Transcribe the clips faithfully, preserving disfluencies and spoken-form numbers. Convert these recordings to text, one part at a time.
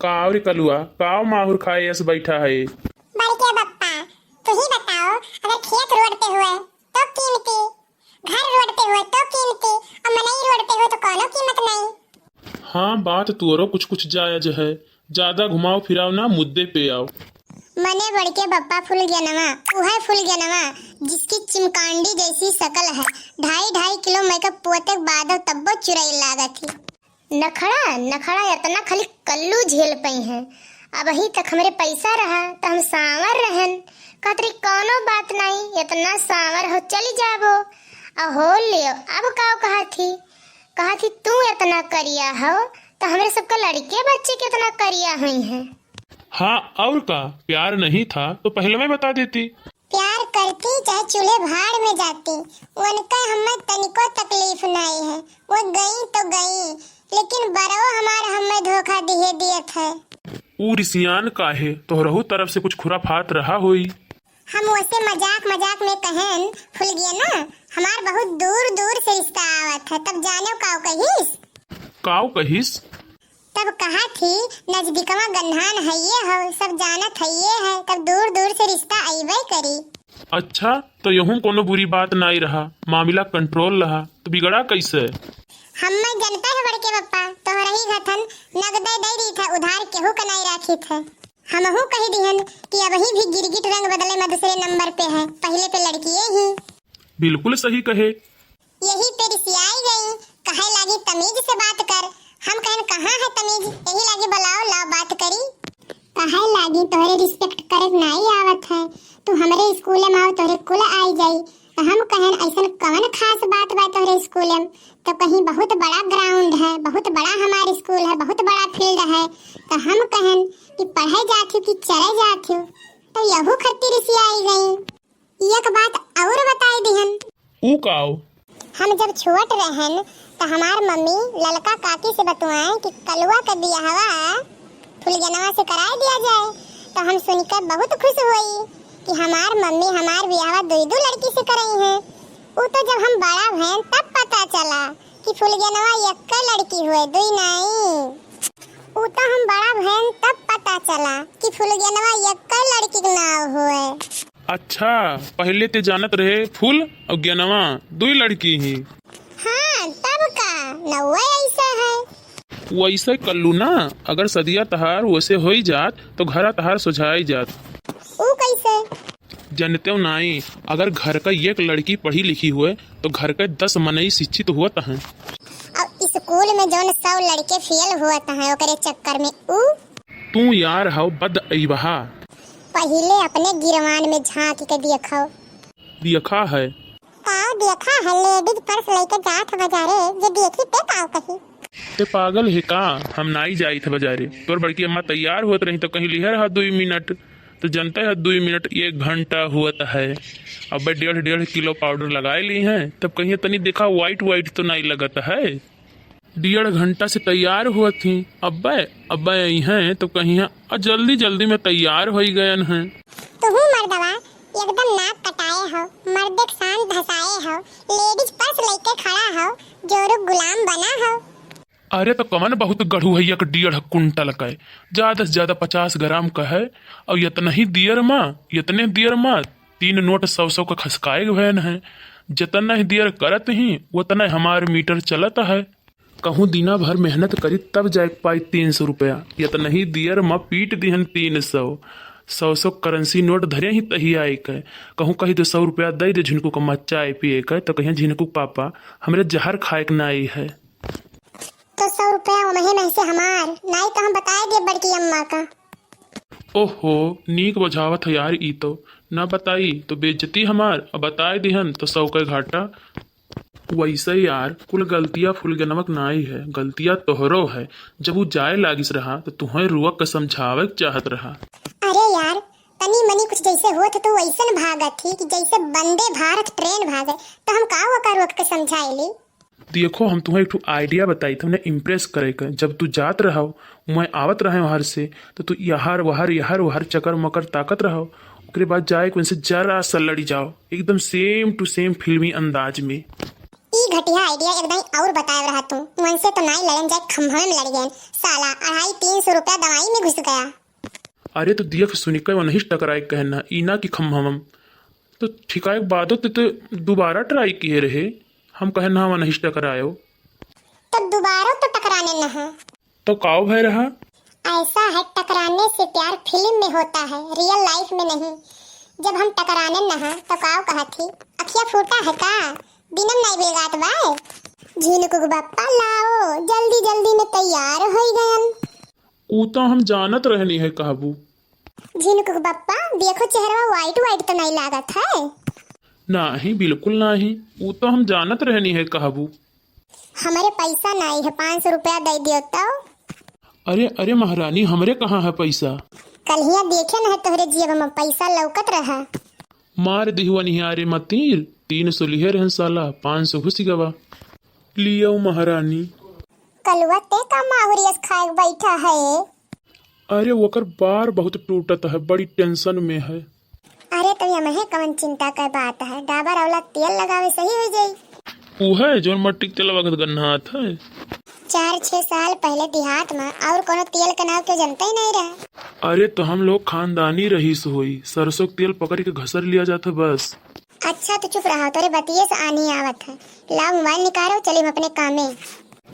काव रे कलुआ, काव माहुर खाए अस बैठा है? बड़के बप्पा, तू ही बताओ, अगर खेत रोड पे हुए तो कीमती, घर रोड पे हुए तो कीमती, और मनई रोड पे हुए तो कोनो कीमत नहीं। हाँ, बात तोरो कुछ कुछ जायज है। ज्यादा घुमाव फिराव ना, मुद्दे पे आओ। मने बड़के बप्पा फुलगेनवा, उहे फुलगेनवा जिसकी चिमकांडी जैसी शकल है, ढाई ढाई किलो मेकअप पोते के बादो तब्बो चुरई लागत ही। नखड़ा, नखड़ा एतना खाली कल्लू झेल पइहैं। अबहीं तक हमरे पैसा रहा त हम सांवर रहन, कहत रही कौनो बात नाहीं, एतना सांवर हो चली जाबो। आ हो लियो, अब काव कहत ही? कहत ही तू एतना करिया हो त हमरे सबका लड़के बच्चे केतना करिया होइहैं। हाँ, और का? प्यार नहीं था तो पहले मैं बता देती। प्यार करती चाहे चूल्हे भाड़ में जाती, उनका हमें तनिको तकलीफ नाई है। वो गई तो गई, लेकिन बरओ हमार हमें धोखा दिए दियत है। ऊ रिसियान काहे? तोहरहू तरफ से कुछ खुराफात रहा होई। हम वैसे मजाक मजाक में कहेन, फुलगेना, हमार बहुत दूर दूर से रिश्ता आवत है, तब जाने काव कहिस? काव कहिस? तब कहत ही, नजदीकवा गन्हान हइये हो, सब जानत हइये है, तब दूर दूर से रिश्ता अइबे करी। अच्छा, तो यहूँ कोनो बुरी बात नाई रहा, मामला कंट्रोल रहा, तो बिगड़ा कैसे? हम्मे जनता है बड़के बप्पा, तोहरही घथन नगदे दे रही था, उधार केहू का नाई राखी थे। हमहू कह दिहन कि अबही भी गिरगिट रंग बदले में दूसरे नंबर पे है, पहले पे लड़किए ही। बिल्कुल सही कहे। यही पे रिसियाई गई, कहे लागी, "तमीज से बात कर।" हम कहन, "कहाँ है तमीज? यही लागी बुलाओ, लाओ बात करी।" कहे लागी, "तोहरे रिस्पेक्ट करे के नाई आवत है, तू हमरे स्कूल में आओ, तोहरे कुल आई जाई।" तो हम कहन, "ऐसन कवन खास बात बा तोहरे स्कूल में?" तो कहीं, "बहुत बड़ा ग्राउंड है, बहुत बड़ा हमार स्कूल है, बहुत बड़ा फील्ड है।" तो हम कहन कि पढ़े जात हो कि चरे जात हो, तो यहू खत्ती रिसियाई गई। एक बात और बताई दिहन। ऊ काव? हम जब छोट रहन, त हमार मम्मी ललका काकी से बतुआए कि कलुआ के बियाहवा फुलगेनवा से कराए दिया जाए। त हम सुन के बहुत खुश होई कि हमार मम्मी हमार बियाहवा दुई दू लड़की से करई हैं। ऊ तो जब हम बड़ा भयन, तब पता चला कि फुलगेनवा एक लड़की हुए, दुई नाई। ऊ तो हम बड़ा भयन, तब पता चला कि फुलगेनवा एक लड़की के नाव हुए। अच्छा, पहले ते जानत रहे फूल और गेनवा दुई लड़की ही। हाँ, तब का, नौवे ऐसा है। वैसे कल्लू ना, अगर सदिया तहार वैसे होई जात, तो घरा तहार सोझाई जात। ऊ कैसे? जनते नाई, अगर घर का एक लड़की पढ़ी लिखी हुए, तो घर के दस मनई शिक्षित हुअत हैं। और स्कूल में जौन सौ लड़के फेल हुअत हैं, ओकरे चक्कर में ऊ। तू यार हव बद अइबहा। पहिले अपने गिरवान में झांक के देखो। देखा है। का देखा है? लेडीज पर्स लेके जात बाजारे, जे देखी ते का कही? ते पागल है का? हम नाई जाइत बाजारे। तोर बड़की अम्मा तैयार होत रही तो कहीं लिहर हा दुई मिनट, तो जनता है दुई मिनट एक घंटा होत है। अब डेढ़ डेढ़ किलो पाउडर लगाए ली हैं, तब कहीं तनी देखा वाइट वाइट तो नाई लगत है। डेढ़ घंटा से तैयार हुआ थी। अब्बे, अब्बे आई हैं तो कहीं, "आ, जल्दी जल्दी में तैयार होई गयन हैं।" तुहू मर्दवा एकदम नाक कटाए हो, मर्दे के शान धसाए हो, लेडीज पर्स लेके खड़ा हो, जोरू गुलाम बना हो। अरे तो कवन बहुत गढ़ू है, एक डेढ़ कुंटल का है, ज्यादा से ज्यादा पचास ग्राम का है, और इतना ही दियर मा, इतने दियर मा तीन नोट सौ सौ का खसकाए भयन है। जितना ही दियर करत ही, उतना हमार मीटर चलत है। कहूँ दिना भर मेहनत करी तब जाए के पाई तीन सौ रुपया। इतना ही दियर मा पीट दिहन तीन सौ। सौ सौ करेंसी नोट धरे ही तहिया एक है। कहूँ कही दो सौ रुपया दे दे झिनकू का मा चाय पिए के, तो कहिया झिनकू पापा हमरे जहर खाए के नाई है। तो सौ रुपया ओमहे में से हमार, नाई तो हम बताए दे बड़की अम्मा का। ओहो, नीक बजावत है यार ई तो। ना बताई तो बेइज्जती हमार, अब बताए दिहन तो सौ के घाटा। वैसे यार, कुल गलतिया फुलगेनवा के नाई है, गलतिया तोहरो है। जब ऊ जाए लागिस रहा, तो तुहें रोक के समझावे के चाहत रहा। अरे यार, तनी मनी कुछ जैसे होत तो वैसन भागत ही कि जैसे वंदे भारत ट्रेन भागे, तो हम का ओका रोक के समझाए ली? देखो, हम तुहें एक ठो idea बताई, तुमने impress करे के। जब तू जात रहो, मैं आवत रहे वहर से, तो तू यहर वहर, यहर वहर चकर मकर ताकत रहो। ओकरे बाद जाए के उनसे जरा सा लड़ी जाओ, एकदम same to same फिल्मी अंदाज में। ई ई घटिया idea एकदम और बताए रहा तू। उनसे तो नाई लड़न जाए, खम्भवे में लड़ गए। साला अढ़ाई तीन सौ रुपया दवाई में घुस गया। अरे तो दिया फिर सुनी के वनहिस टकराए कहना, ई ना कि खम्भवम। तो ठिकाए के बादो ते, ते दोबारा try किए रहे। हम कहना वनहिस टकरायो। तो दोबारा तो टकराने न है। तो काव भय रहा? ऐसा है, टकराने से प्यार फिल्म में होता है, real life में नहीं। जब हम टकराने न है तो काव कहा थी, अखिया फूटा है का? दिनम नाई बिलगात बाय। झिनकुक बप्पा लाओ, जल्दी जल्दी में तैयार होई गयन। ऊ तो हम जानत रहनी है कहबू। झिनकुक बप्पा, देखो चेहरवा white white तो नाई लागत है। नाही, बिल्कुल नाही, ऊ तो हम जानत रहनी है कहबू। हमरे पैसा नाई है, पाँच सौ रुपया दे दियो तो। अरे, अरे महारानी, हमरे कहाँ है पैसा? कल्हिया देखे न है तोहरे जेब में पैसा लौकत रहा। मार दिहुआ निहारे मतीर, तीन सौ लिहे रहन साला, पाँच सौ घुस गवा। लियो महारानी। कलुआ ते का माहुरियस खाए के बैठा है? अरे ओकर बार बहुत टूटत है, बड़ी tension में है। अरे तो यमहे कवन चिंता का बात है, डाबर औला तेल लगावे सही हो जाई। उहे जौन मट्टी के तेलवा के गन्हात है। चार छह साल पहले देहात में और कोनो तेल के नाव के जनते ही नहीं रहे। अरे तो हम लोग खानदानी रहीस होई, सरसों के तेल पकड़ के घसर लिया जात है बस। अच्छा तो चुप रहा, तोरे बतिये से आनी आवत है। लाओ मोबाइल निकालो, चली हम अपने कामे।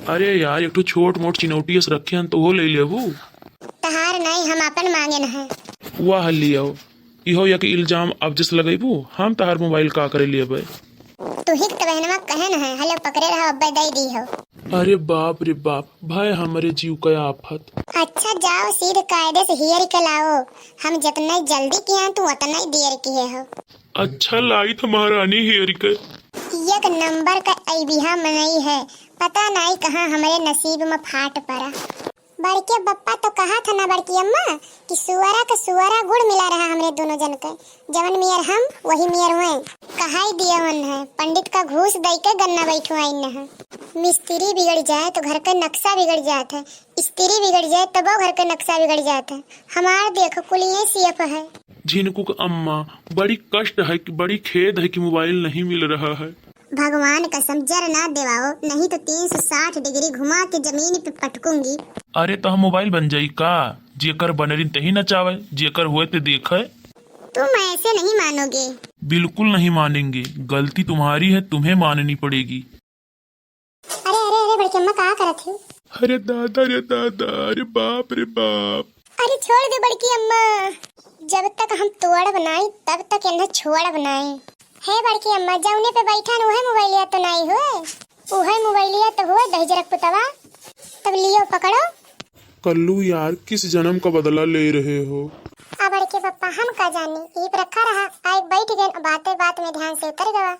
अरे यार, एक ठो छोट मोट चिनौटी से रखे हन, तो वो ले लेबू। तहार नहीं, हम अपन मांगे न है। वाह, लियो। इहो एक इल्जाम अब जस लगैबू, हम तहार मोबाइल का करे लेबै? तू ही के तो बहनवा कहे न है, हलो पकड़े रहो, अब्बे दे दी हो। अरे बाप रे बाप, भाई हमरे जीव का आफत। अच्छा जाओ, सीध कायदे से हेर के लाओ, हम जितना जल्दी किया तू उतना ही देर किए हो। अच्छा लाई तो महारानी हेर के। एक नंबर का ऐबिहा मनई है, पता नाई कहाँ हमरे नसीब में फाट पड़ा। बड़के बप्पा तो कहा था ना बड़की अम्मा कि सुअरा के सुअरा गुड़ मिला रहा हमरे दोनों जन के, जवन मियर हम वही मियर हुए। कहाई दिया वन है, पंडित का घूस दई के गन्ना बैठुआइन है। मिस्त्री बिगड़ जाए तो घर के नक्शा बिगड़ जात है, स्त्री बिगड़ जाए तबो घर के नक्शा बिगड़ जात है। हमार देखो कुलिये सियप है। झिनकू के अम्मा, बड़ी कष्ट है कि बड़ी खेद है कि मोबाइल नहीं मिल रहा है। भगवान कसम जर ना देवाओ, नहीं तो तीन सौ साठ डिग्री घुमा के जमीन पे पटकूंगी। अरे तो हम मोबाइल बन जाई का? जेकर बनरिन तही नचावे, जेकर होए ते देखे। तुम ऐसे नहीं मानोगे। बिल्कुल नहीं मानेंगे, गलती तुम्हारी है, तुम्हें माननी पड़ेगी। अरे, अरे, अरे, बड़की अम्मा, का करत हो? अरे दादा, अरे दादा, अरे बाप रे बाप। अरे छोड़ दे बड़की अम्मा, जब तक हम तोड़ब नाई, तब तक इन्हें छोड़ब नाई। हे बड़की अम्मा, जौने पे बैठन उहे मोबाइलिया तो नाई हुए? उहे मोबाइलिया तो हुए, दहिजरक पुतवा। तब लियो पकड़ो। कल्लू यार, किस जन्म का बदला ले रहे हो? आ बड़के पप्पा, हम का जानी, यही पर रखा रहा, आए बैठ गए, बातें बात में ध्यान से उतर गवा।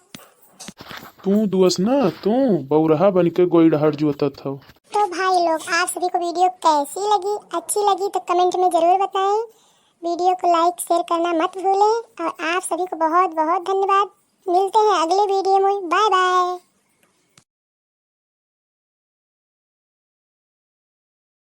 तू दुअस ना, तू बौरहा बन के गोइडहर जोतत हौ। तो भाई लोग, आप सभी को वीडियो कैसी लगी? अच्छी लगी तो कमेंट में ज़रूर बताएं। वीडियो को लाइक, शेयर करना मत भूलें और आप सभी को बहुत बहुत धन्यवाद। मिलते हैं अगले वीडियो में। Bye bye.